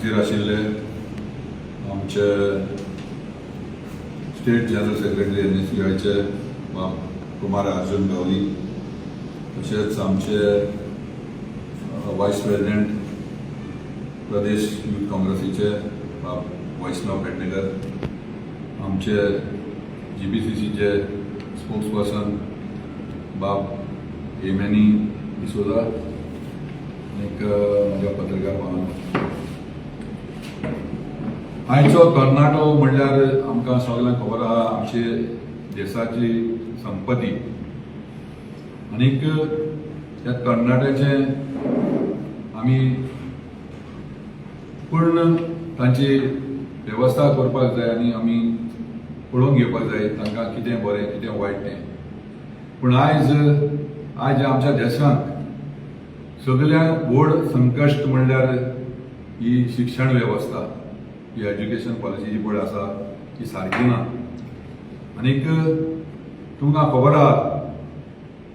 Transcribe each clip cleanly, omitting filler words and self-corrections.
हाजीर आशिल्ले आमचे स्टेट जनरल सेक्रेटरी एनएसयूआयचे बाब कुमार अर्जुन गावली, तशेंच आमचे वायस प्रेसिडेंट प्रदेश यूथ काँग्रेसीचे बाब वैष्णव पेडणेकर, आमचे जीपीसीसीचे स्पोक्स पर्सन बाब एमॅनी डिसोजा आनीक म्हज्या पत्रकार भावांनो, आयचो तरणाटो म्हणल्यार आमकां सगल्यांक खबर आहा, आमचे देशाची संपत्ती. आनीक त्या तरणाट्याचें आमी पूर्ण तांची वेवस्था करपाक जाय आनी आमी पळोवन घेवपाक जाय तांकां कितें बरें, कितें वायट तें. पूण आयज आयज आमच्या देशांत सगळ्यांत व्हड संकश्ट म्हणल्यार ही शिक्षण वेवस्था. ही एज्युकेशन पॉलिसी जी पळय आसा ती सारकी ना. आनीक तुमकां खबर आहा,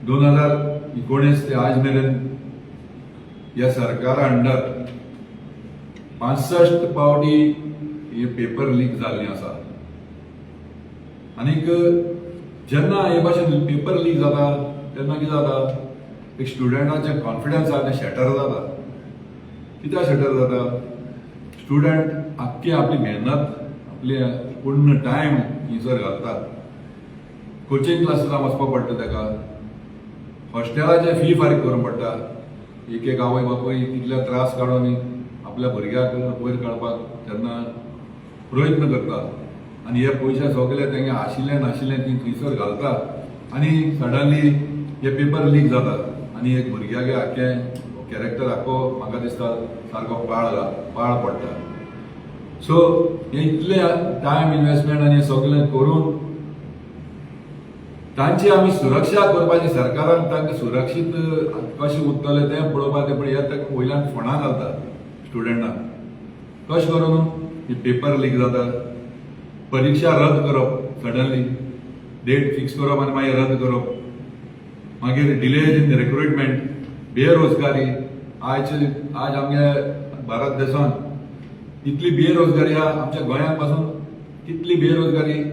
2019 ते आज मेरेन ह्या सरकारा अंडर 65 पावटी हे पेपर लीक जाल्ले आसा. आनीक जेन्ना हे भाशेन पेपर लीक जाता तेन्ना कितें जाता, एक स्टुडंटाचें कॉन्फिडन्स आहा तें शॅटर जाता. कित्याक शॅटर जाता? स्टुडंट आख्खी आपली मेहनत, आपली पूर्ण टायम थंयसर घालता. कोचिंग क्लासीसां वचपाक पडटा ताका, हॉस्टेलाचे फी फारीक करूंक पडटा. एक एक आवय बापूय कितले त्रास काडून आपल्या भुरग्याक वयर काडपाक तेन्ना प्रयत्न करता आनी हे पयशे सगळे तेंगे आशिल्ले नाशिल्ले ती थंयसर घालता आनी सडनली हे पेपर लीक जाता आनी एक भुरग्यागे आख्खें कॅरेक्टर आख्खो म्हाका दिसता सारको पाळ पडटा. सो हे इतले टायम इन्वेस्टमेंट आनी सगळें करून तांची आमी सुरक्षा करपाची, सरकारान तांकां सुरक्षीत कशें उरतलें तें पळोवपाचें. पण हे ताका वयल्यान फोंडां घालता स्टुडंटांक. कशें करून ही पेपर लीक जाता, परिक्षा रद्द करप, सडनली डेट फिक्स करप आनी मागीर रद्द करप, मागीर डिलेज इन रिक्रुटमेंट, बेरोजगारी. आयज आज आमगे भारत देशांत इतली बेरोजगारी आहा, आमच्या गोंयांत पासून कितली बेरोजगारी.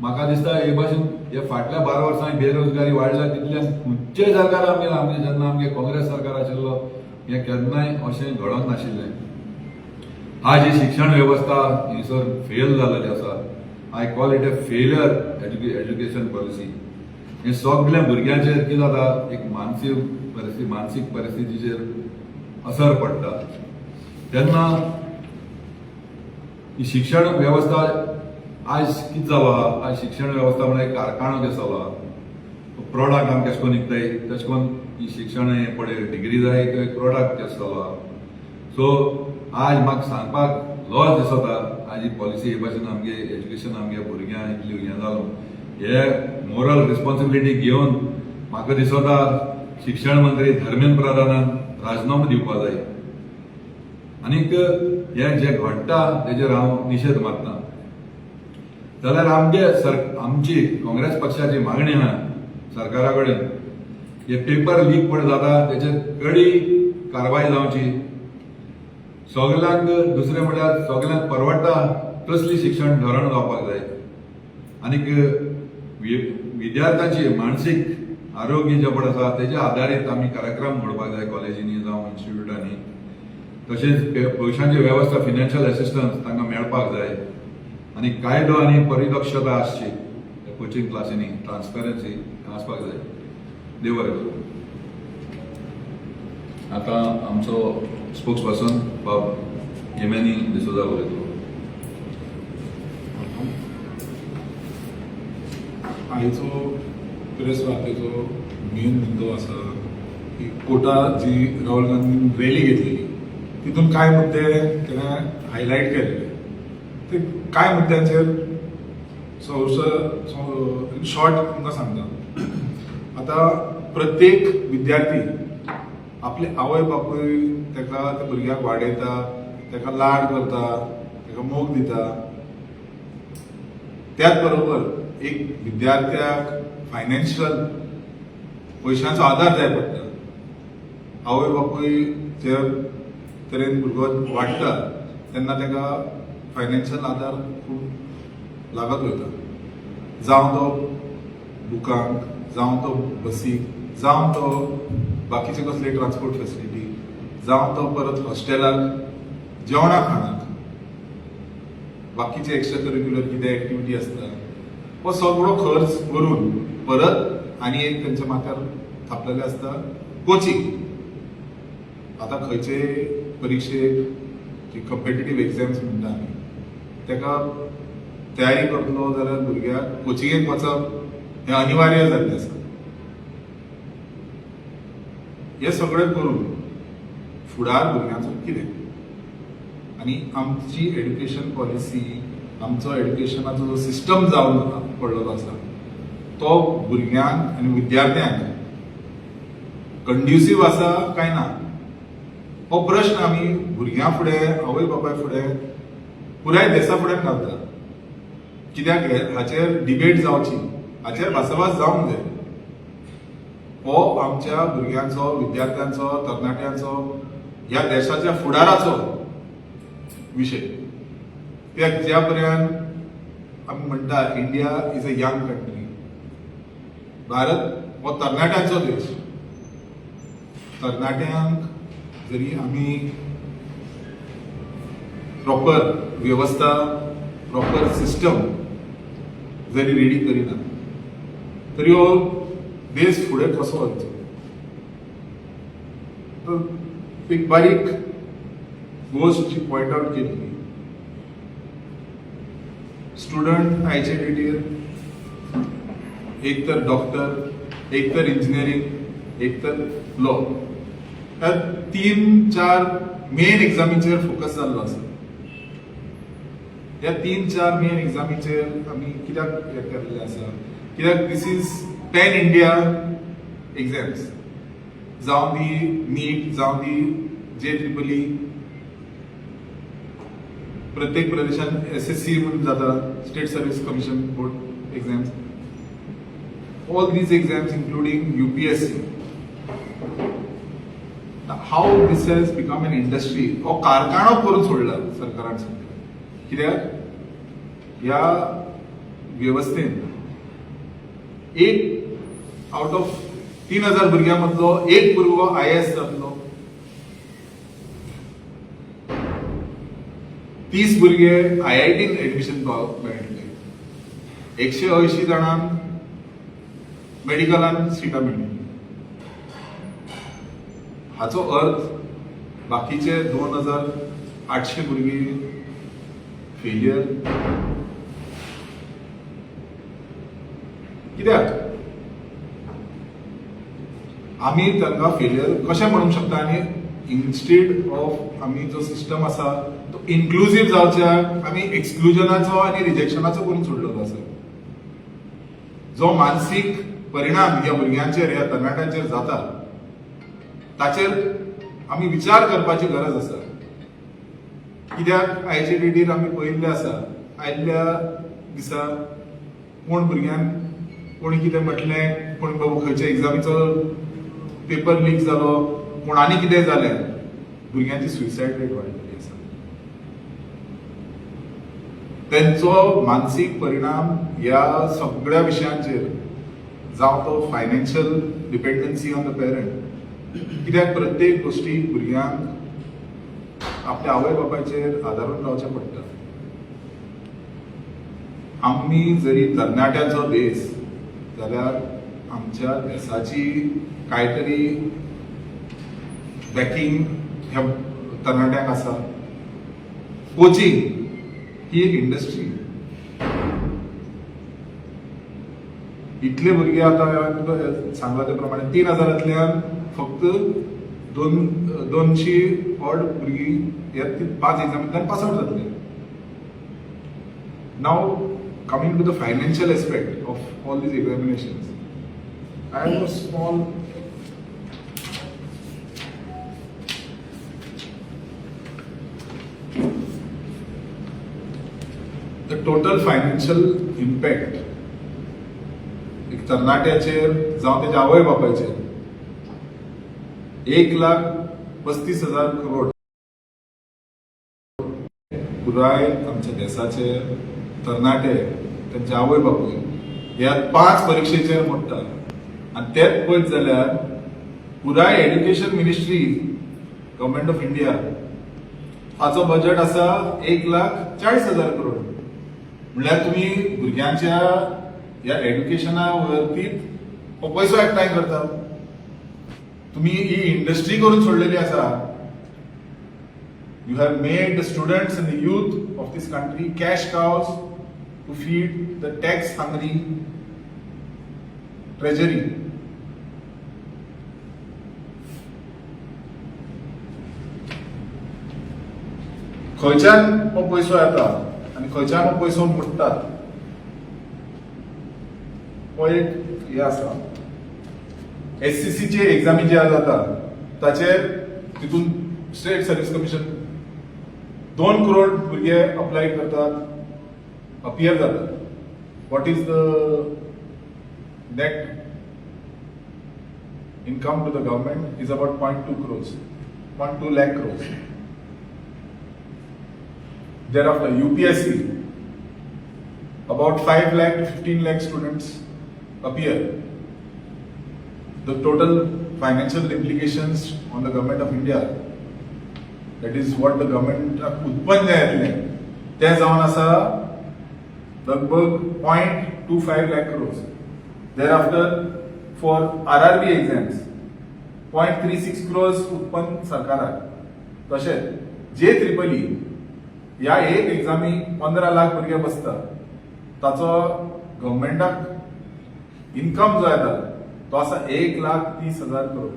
म्हाका दिसता हे भाशेन हे फाटल्या 12 वर्सांनी बेरोजगारी वाडल्या तितल्यान खंयचेय सरकार आमगे आमगे जेन्ना आमगे काँग्रेस सरकार आशिल्लो, हें केन्नाय अशें घडोंक नाशिल्लें. आज ही शिक्षण वेवस्था थंयसर फेल जाल्लेली आसा. I call it a failure education policy. हे सगळ्या भुरग्यांचेर कितें जाता, एक मानसीक परिस्थितीचेर असर पडटा. तेन्ना ही शिक्षण वेवस्था आयज कितें जालो आहा, आयज शिक्षण वेवस्था म्हळ्यार एक कारखानो कसो जालो आहा. प्रोडक्ट आमी कशें करून विकताय तशें करून ही शिक्षण हें पळय डिग्री जाय एक प्रोडक्ट कसो जालो आहा. सो आज म्हाका सांगपाक लज दिसता, आज ही पॉलिसी हे भाशेन आमगे एज्युकेशन, आमगे भुरग्यांक इतली हें जालो. हे मोरल रिस्पॉन्सिबिलिटी घेवन म्हाका दिसता शिक्षण मंत्री धर्मेंद्र प्रधानान राजिनामो दिवपा जाय. आनीक हें जें घडटा तेजेर हांव निशेध मारता. जाल्यार आमगे सर आमची काँग्रेस पक्षाची मागणी आहा सरकारा कडेन, हे पेपर लीक पळय जाता तेचेर कडी कारवाय जावची. सगल्यांक, दुसरें म्हळ्यार सगल्यांक परवडटा तसली शिक्षण धोरण जावपाक जाय. आनीक विद्यार्थ्यांची मानसीक आरोग्य जें पळय आसा तेजे आदारीत आमी कार्यक्रम घडोवपाक जाय कॉलेजींनी जावं इन्स्टिट्यूटांनी. तशेंच पयशांची वेवस्था, फिनान्शियल एसिस्टन्स तांकां मेळपाक जाय आनी कायदो आनी परिदक्षता आसची कोचिंग क्लासींनी, ट्रान्सपरन्सी आसपाक जाय. देव बरें करूं. आतां आमचो स्पोक्स पर्सन बाब येमेनी डिसोजा उलयतलो. आयचो प्रेस वार्तेचो मेन मुद्दो आसा की कोटा जी राहुल गांधीन रॅली घेतलेली तितून कांय मुद्दे तेणें हायलायट केल्ले. ते कांय मुद्द्यांचेर इन शॉर्ट तुमकां सांगता. आतां प्रत्येक विद्यार्थी आपले आवय बापूय ताका, त्या भुरग्याक वाडयता, ताका लाड करता, ताका मोग दिता. त्याच बरोबर एक विद्यार्थ्याक फायनान्शियल पयशांचो आदार जाय पडटा. आवय बापूय जे तरेन भुरगो वाडटा तेन्ना ताका फायनान्शियल आदार खूब लागत वयता, जावं तो बुकांक, जावं तो बसीक, जावं तो बाकीचे कसले ट्रान्सपोर्ट फेसिलिटी, जावं तो परत हॉस्टेलाक जेवणा खाणाक, बाकीचे एक्स्ट्रा करिक्युलर कितें एक्टिविटी आसता, हो सगळो खर्च करून परत आनी एक तेंच्या माथ्यार थापलेलें आसता कोचिंग. आतां खंयचे परिक्षेक जी कम्पिटिटीव एग्जाम्स म्हणटा आमी, ताका तयारी करतलो जाल्यार भुरग्याक कोचिंगेक वचप हें अनिवार्य जाल्लें आसा. हें सगळें करून फुडार भुरग्यांचो कितें? आनी आमची एड्युकेशन पॉलिसी, आमचो एड्युकेशनाचो जो सिस्टम जावन पडलेलो आसा, तो भुरग्यांक आनी विद्यार्थ्यांक कंड्युसीव आसा काय ना, हो प्रश्न आमी भुरग्यां फुडें, आवय बापाय फुडें, पुराय देसा फुडें घालता. कित्याक हाचेर डिबेट जावची, हाचेर भासाभास जावंक जाय. हो आमच्या भुरग्यांचो, विद्यार्थ्यांचो, तरणाट्यांचो, ह्या देशाच्या फुडाराचो विशय. कित्याक ज्या पर्यंत आमी म्हणटा India is a young country, Bharat हो तरणाट्यांचो देश, तरणाट्यांक जरी आमी प्रॉपर वेवस्था, प्रॉपर सिस्टम जरी रेडी करिना तरी हो देश फुडें कसो वचचो? तर एक बारीक गोश्ट जी पॉयंट आउट केली, स्टुडंट आयचे डेटीर एक तर डॉक्टर, एक तर इंजिनियरींग, एक तर लॉ, ह्या तीन चार मेन एग्जामीचेर फोकस जाल्लो आसा. ह्या तीन चार मेन एग्जामीचेर आमी कित्याक हें केल्लें आसा? कित्याक this is pan India exams, जावं दी नीट, जावं दी जे ट्रिपल ई, प्रत्येक प्रदेशात एसएससी म्हणून जाता, State Service Commission board exams, all these exams including UPSC. How this has become an industry, हो कारखानो करून सोडला सरकारान सध्या. कित्याक ह्या वेवस्थेन एक आउट ऑफ 3000 भुरग्यां मदलो एक भुरगो आयएएस जातलो, 30 भुरगे आयआयटीन एडमिशन मेळटले, 180 जाणांक मेडिकलान सिटां मेळटली. हाचो अर्थ बाकीचे 2800 भुरगीं फेलियर. कित्याक आमी तांकां फेलियर कशें म्हणूंक शकता? आनी इन्स्टेड ऑफ आमी जो सिस्टम आसा तो इन्क्लुजीव जावच्याक आमी एक्सक्लुजनाचो आनी रिजेक्शनाचो करून सोडलेलो आसा. जो मानसीक परिणाम ह्या भुरग्यांचेर, ह्या तरणाट्यांचेर जाता, ताचेर आमी विचार करपाची गरज आसा. कित्याक आयचे डेटीर आमी पळयल्लें आसा, आयिल्ल्या दिसा कोण भुरग्यान कोणी कितें म्हटलें, कोण बाबा खंयच्या एग्जामीचो पेपर लीक जालो, कोण आनी कितें जालें, भुरग्यांची सुसायड रेट वाडिल्ली आसा. तेंचो मानसीक परिणाम ह्या सगळ्या विशयांचेर, जावं तो financial dependency on the parent, कित्याक प्रत्येक गोश्टी भुरग्यांक आपल्या आवय बापायचेर आदारून रावचें पडटा. आमी जरी तरणाट्यांचो देश जाल्यार आमच्या देसाची कांय तरी बॅकिंग ह्या तरणाट्यांक आसा. कोचिंग ही एक इंडस्ट्री. इतले भुरगे आतां हांवें तुका सांगला ते प्रमाणे 3000तल्यान फक्त 200 ऑड भुरगीं ह्या पांच एग्जामींतल्यान पास आउट जातले. Now coming to the financial aspect of all these examinations, I have a small the total financial impact एक तरणाट्याचेर जावं तेच्या आवय बापायचेर 1,35,000 करोड. पुराय आमच्या देसाचे तरणाटे, तांचे आवय बापूय ह्या पांच परिक्षेचेर मोडटा. आनी तेच पळयत जाल्यार पुराय education ministry, government of India हाचो बजेट आसा 1,40,000 करोड. म्हणल्यार तुमी भुरग्यांच्या ह्या एड्युकेशना वरतीत हो पयसो एकठांय करतात. तुमी ही इंडस्ट्री करून सोडलेली आसा. You have made the students and the youth of this country cash cows to feed the tax hungry treasury. खंयच्यान हो पयसो येता आनी खंयच्यान हो पयसो मोडटात हो एक हे आसा. एससीसीचे एग्जामी जे जाता ताचेर तितून स्टेट सर्वीस कमिशन 2 करोड भुरगे अप्लाय करतात, अपियर जातात. What is the net income to the government? Is about 0.2 crores, 0.2 lakh crores. Thereafter, UPSC, about 5 lakh to 15 lakh students appear. The total financial implications on the government of India, that is what the government उत्पन्न जें येतलें तें जावन आसा लगभग 0.25 lakh crores. Thereafter, for RRB exams, 0.36 crores उत्पन्न सरकाराक. तशेंच जे ट्रिपल ई ह्या एक एग्जामी 15 लाख भुरगे बसता, ताचो गव्हर्मेंटाक इन्कम जो येता तो आसा 1,30,000 करोड.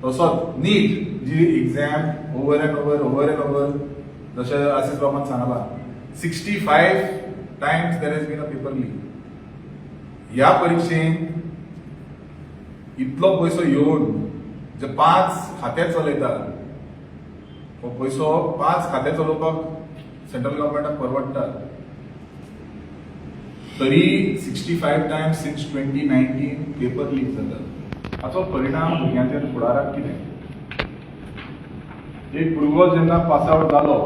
तसोच नीट जी exam over and over, over and over, जशें आसीस बाबान सांगला, 65 times there has been a paper leak. ह्या परिक्षेन इतलो पयसो येवन जे पांच खाते चलयता, हो पयसो पांच खाते चलोवपाक सेंट्रल गव्हर्मेंटाक परवडटा, तरी 65 times since 2019 paper leak जाता. हाचो परिणाम भुरग्यांचेर फुडाराक कितें? एक भुरगो जेन्ना पास आवट जालो,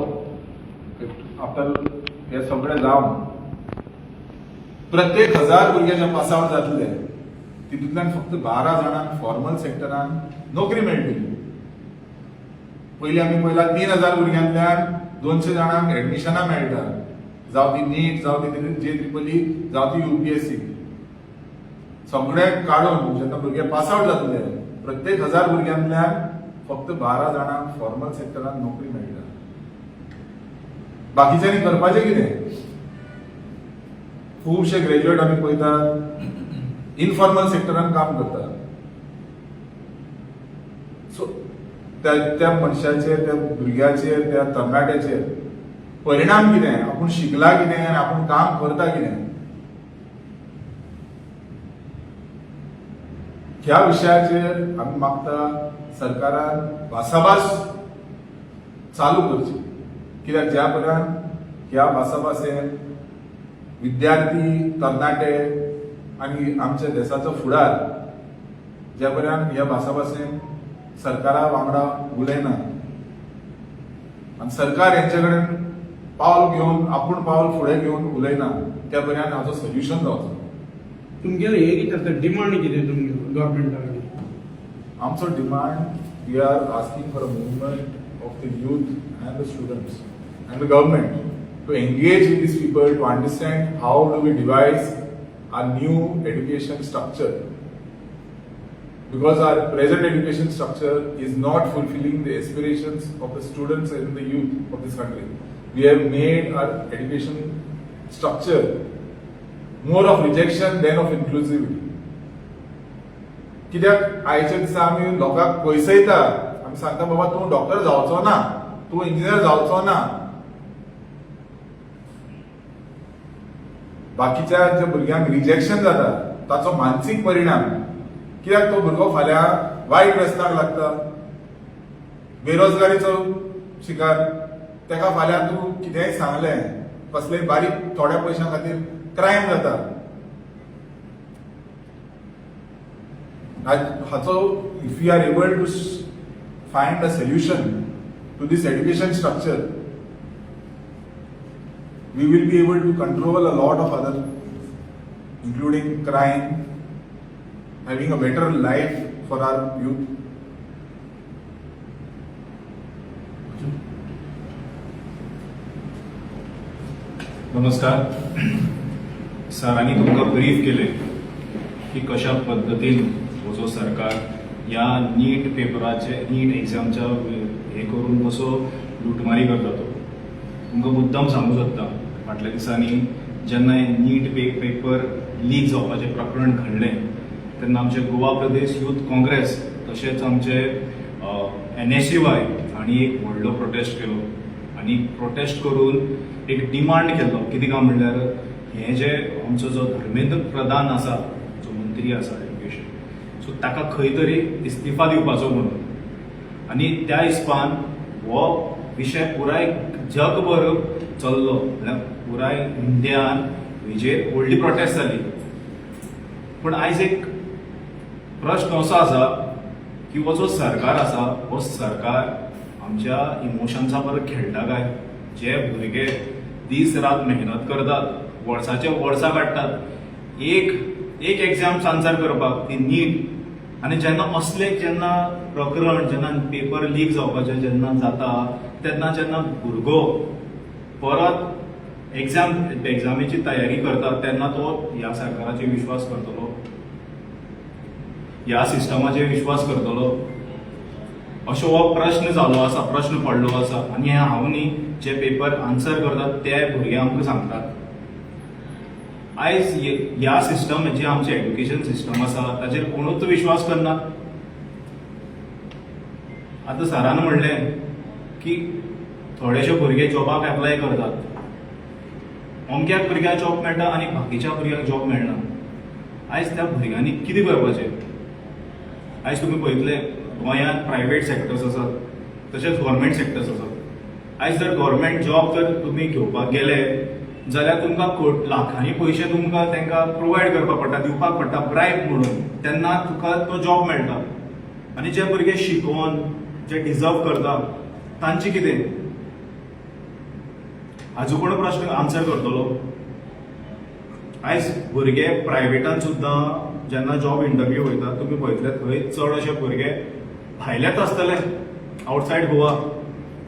आफ्टर हे सगळें जावन प्रत्येक हजार भुरगे जे पास आवट जातले तितूंतल्यान फक्त 12 जाणांक फॉर्मल सेक्टरान नोकरी मेळटली. पयलीं आमी पळयला, 3000 भुरग्यांतल्यान 200 जाणांक एडमिशनां मेळटा, जावं ती नीट, जावं ती जे ट्रिपल ई, जावं ती युपीएससी. सगळे काडून जेन्ना भुरगे पास आवट जातले, प्रत्येक हजार भुरग्यांतल्यान फक्त 12 जाणांक फॉर्मल सेक्टरान नोकरी मेळटा. बाकीच्यांनी करपाचें कितें? खुबशे ग्रॅज्युएट आमी पळयतात इनफॉर्मल सेक्टरान काम करतात. सो त्या त्या मनशाचेर, त्या भुरग्याचेर, त्या तरणाट्याचेर परिणाम कितें? आपूण शिकला कितें आनी आपूण काम करता कितें, ह्या विशयाचेर आमी मागता सरकारान भासाभास चालू करची. कित्याक ज्या पर्यंत ह्या भासाभासेन विद्यार्थी, तरणाटे आनी आमच्या देसाचो फुडार ज्या पर्यंत ह्या भासाभासेन सरकारा वांगडा उलयना आनी सरकार हेंचे कडेन पावल घेवन, आपूण पावल फुडें घेवन उलयना, त्या पर्यंत हाचो सोल्युशन जावचो. तुमगेलें हें कितें आसता, डिमांड कितें तुमगेलो गव्हर्मेंटा कडेन? आमचो demand, we are asking for a movement of the youth and the students and the government to engage with these people to understand how do we devise our new education structure, because our present education structure is not fulfilling the aspirations of the students and the youth of this country. We have made our education structure more of rejection than of inclusivity. कित्याक आयच्या दिसा आमी लोकांक पयसयता, आमी सांगता, बाबा तूं doctor जावचो ना, तूं इंजिनियर जावचो ना. बाकीच्या ज्या भुरग्यांक रिजेक्शन जाता ताचो मानसीक परिणाम, कित्याक तो भुरगो फाल्यां वायट व्यसनाक लागता, बेरोजगारीचो शिकार. ताका फाल्यां तूं कितेंय सांगलें, कसलेय बारीक थोड्या पयशां खातीर क्रायम जाता. हाचो if you are able to find a solution to this education structure. we will be able to control a lot of other, including crime, having a better life for our youth. नमस्कार. सरांनी तुमकां brief केलें की कशा पद्दतीन हो जो सरकार ह्या नीट पेपराचे, नीट एग्जामच्या हे करून कसो लुटमारी करता तो. तुमकां मुद्दाम सांगूं सोदता, फाटल्या दिसांनी जेन्ना हें नीट पेपर लीक जावपाचें प्रकरण घडलें तेन्ना आमचे गोवा प्रदेश यूथ काँग्रेस तशेंच आमचे एनएसयूआय हांणी एक व्हडलो प्रोटेस्ट केलो आनी प्रोटेस्ट करून एक डिमांड केल्लो. कितें काय म्हणल्यार हें जे आमचो जो धर्मेंद्र प्रधान आसा, जो मंत्री आसा एज्युकेशन, सो ताका खंय तरी इस्तिफा दिवपाचो म्हणून. आनी त्या हिसपान हो विशय पुराय जगभर चल्लो, म्हळ्यार पुराय इंडियान हेजेर व्हडली प्रोटेस्ट जाली. पूण आयज एक प्रश्न असो आसा की हो जो सरकार आसा, हो सरकार आमच्या इमोशन्सा बरोबर खेळटा काय? जे भुरगे दीस रात मेहनत करतात, वर्साचे वर्सां काडटात एक एक एग्जाम आन्सर करपाक, ती नीट, आनी जेन्ना असले जेन्ना प्रकरण, जेन्ना पेपर लीक जावपाचें जेन्ना जाता, तेन्ना जेन्ना भुरगो परत एग्जामीची तयारी करता तेन्ना तो ह्या सरकाराचेर विश्वास करतलो, ह्या सिस्टमाचेर विश्वास करतलो? अशो हो प्रश्न जालो आसा, प्रश्न पडलो आसा. आनी हें हांव न्ही, जे पेपर आन्सर करतात ते भुरगे आमकां सांगतात. आयज ह्या सिस्टम, जे आमचें एड्युकेशन सिस्टम आसा, ताचेर कोणूच विश्वास करना. आतां सरान म्हणलें की थोडेशे भुरगे जॉबाक एप्लाय करतात, अमक्याक भुरग्याक जॉब मेळटा आनी बाकीच्या भुरग्यांक जॉब मेळना. आयज त्या भुरग्यांनी कितें करपाचें? आयज तुमी पळयतले, गोंयांत प्रायवेट सेक्टर्स आसात, तशेंच गव्हर्मेंट सेक्टर्स आसात. आयज जर गव्हर्मेंट जॉब जर तुमी घेवपाक गेले जाल्यार तुमकां लाखांनी पयशे तुमकां तांकां प्रोवायड करपाक पडटा, दिवपाक पडटा ब्रायब म्हणून, तेन्ना तुका तो जॉब मेळटा. आनी जे भुरगे शिकोवन जे डिजर्व करता तांचे कितें? हाजो कोण प्रश्न आन्सर करतलो? आयज भुरगे प्रायवेटान सुद्दां जेन्ना जॉब इंटरव्यू वयता, तुमी पळयतले थंय चड अशे भुरगे भायलेच आसतले, आवटसायड गोवा.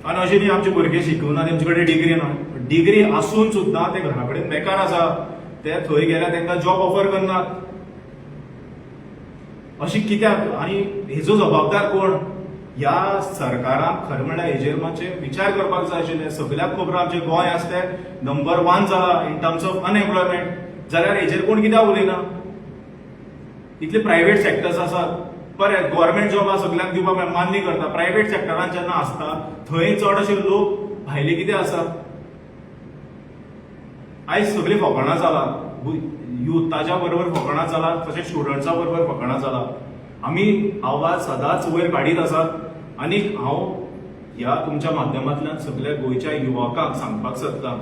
आनी अशें न्ही आमचे भुरगे शिकूना, तेमचे कडेन डिग्री ना. डिग्री आसून सुद्दां ते घरा कडेन बेकार आसा. ते थंय गेल्यार तांकां जॉब ऑफर करनात. अशें कित्याक आनी हेजो जबाबदार कोण? ह्या सरकाराक खरें म्हणल्यार हेजेर मातशें विचार करपाक जाय आशिल्लें. सगल्याक खबर, आमचें गोंय आसा तें नंबर वन जाला इन टर्म्स ऑफ अनएम्प्लॉयमेंट, जाल्यार हेजेर कोण कित्याक उलयना? इतले प्रायवेट सेक्टर्स आसात, बरें, गव्हर्मेंट जॉब सगल्यांक दिवपाक मान्य करता. प्रायवेट सेक्टरान जेन्ना आसता थंय चड अशे लोक भायले कितें आसा? आयज सगळीं फकाणां जाला, युथाच्या बरोबर फकाणां जाला, तशेंच स्टुडंट्सा बरोबर फकाणां जाला. आमी आवाज सदांच वयर काडीत आसात आनी हांव ह्या तुमच्या माध्यमांतल्यान सगल्या गोंयच्या युवकांक सांगपाक सोदता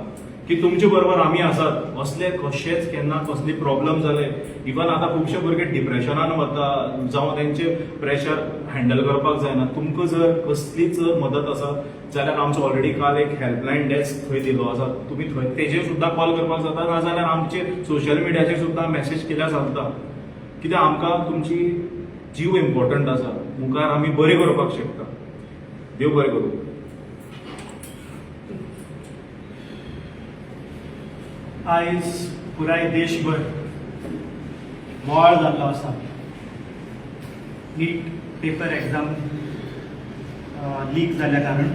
की तुमचे बरोबर आमी आसात. असले कशेच केन्ना कसली प्रॉब्लम जाले, इवन आतां खुबशे भुरगे डिप्रेशनान वता जावं तेंचे प्रेशर हँडल करपाक जायना, तुमकां जर कसलीच मदत आसा जाल्यार आमचो ऑलरेडी काल एक हेल्पलायन डेस्क थंय दिलो आसा. तुमी थंय तेजेर सुद्दां कॉल करपाक जाता, नाजाल्यार आमचे सोशल मिडियाचेर सुद्दां मॅसेज केल्यार चलता. कित्याक आमकां तुमची जीव इम्पॉर्टंट आसा. मुखार आमी बरें करपाक शकता. देव बरें करूं. आयज पुराय देशभर बोवाळ जाल्लो आसा नीट पेपर एग्जाम लीक जाल्ल्या कारण.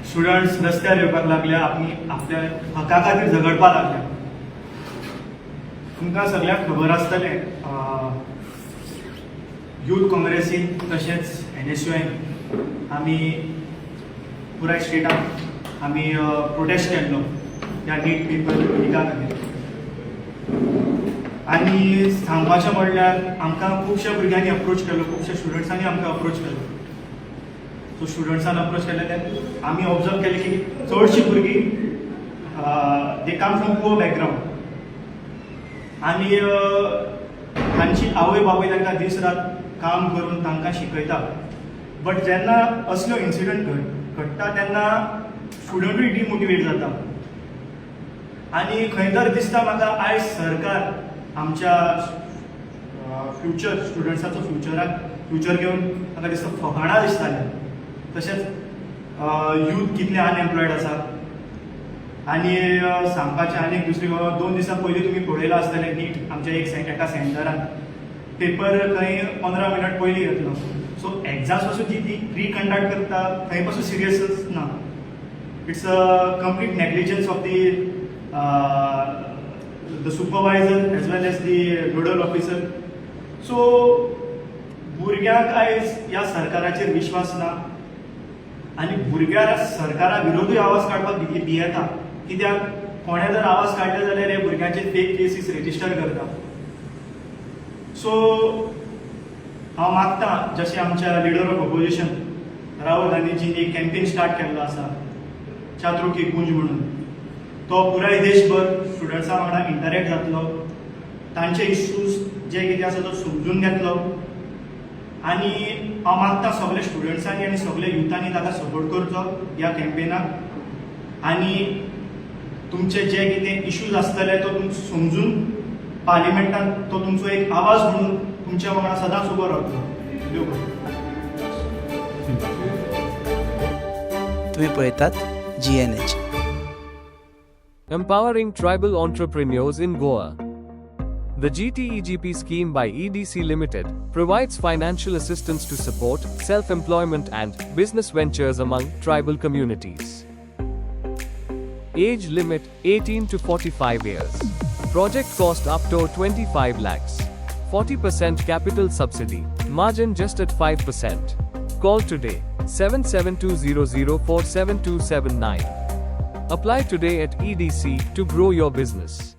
स्टुडंट्स रस्त्यार येवपाक लागल्या, आपली आपल्या हका खातीर झगडपाक लागल्या. तुमकां सगळ्यांक खबर आसतलें, यूथ काँग्रेसीन तशेंच एनएसयूआयन आमी पुराय स्टेटान आमी प्रोटेस्ट केल्लो ह्या नीट पेपर लिका खातीर. आनी सांगपाचें म्हणल्यार आमकां खुबश्या भुरग्यांनी अप्रोच केलो, खुबश्या स्टुडंट्सांनी आमकां अप्रोच केलो. सो स्टुडंट्सान अप्रोच केले ते आमी ऑब्जर्व केलें की चडशीं भुरगीं they come from poor background आनी तांची आवय बापूय तांकां दीस रात काम करून तांकां शिकयता. बट जेन्ना असल्यो इन्सिडंट घडटा तेन्ना स्टुडंटूय डिमोटिवेट जाता. आनी खंय तर दिसता म्हाका आयज सरकार आमच्या फ्युचर स्टुडंट्साचो फ्युचराक फ्युचर घेवन म्हाका दिसता फकाणां दिसतालें. तशेंच यूथ कितले अनएम्प्लॉयड आसा. आनी सांगपाचें आनी एक दुसरी गजाल, 2 दिसां पयलीं तुमी पळयलां आसतलें, नीट आमच्या एका सेंटरान पेपर खंय 15 मिनट पयलीं घेतलो. सो एग्जाम्स पासून जी ती रिकंडक्ट करता, थंय पासून सिरियसच ना. It's a complete negligence of the supervisor as well as the nodal officer. So भुरग्यांक आयज ह्या सरकाराचेर विश्वास ना आनी भुरग्यांक सरकारा विरोधूय आवाज काडपाक भियेता, कित्याक कोणें जर आवाज काडले जाल्यार हे भुरग्यांचे फेक केसीस रेजिस्टर करता. सो हांव मागता, जशें आमच्या लिडर ऑफ ऑपोजिशन राहुल गांधीजींनी एक कॅम्पेन स्टार्ट केल्लो आसा, छात्रों की गूंज म्हणून, तो पुराय देशभर स्टुडंट्सां वांगडा इंटरेक्ट जातलो, तांचे इश्यूज जे कितें आसा तो समजून घेतलो. आनी हांव मागता, सगळे स्टुडंट्सांनी आनी सगळे युथांनी ताका सपोर्ट करचो ह्या कॅम्पेनाक आनी तुमचे जे कितें इश्यूज आसतले तो तुमचो समजून पार्लिमेंटान तो तुमचो एक आवाज म्हणून तुमच्या वांगडा सदांच उबो रावतलो. देव करूं. तुम्ही पळयतात GNH. Empowering tribal entrepreneurs in Goa. The GTEGP scheme by EDC Limited provides financial assistance to support self employment and business ventures among tribal communities. Age limit 18 to 45 years. Project cost up to 25 lakhs. 40% capital subsidy. Margin just at 5%. Call today 77200 47279. Apply today at EDC to grow your business.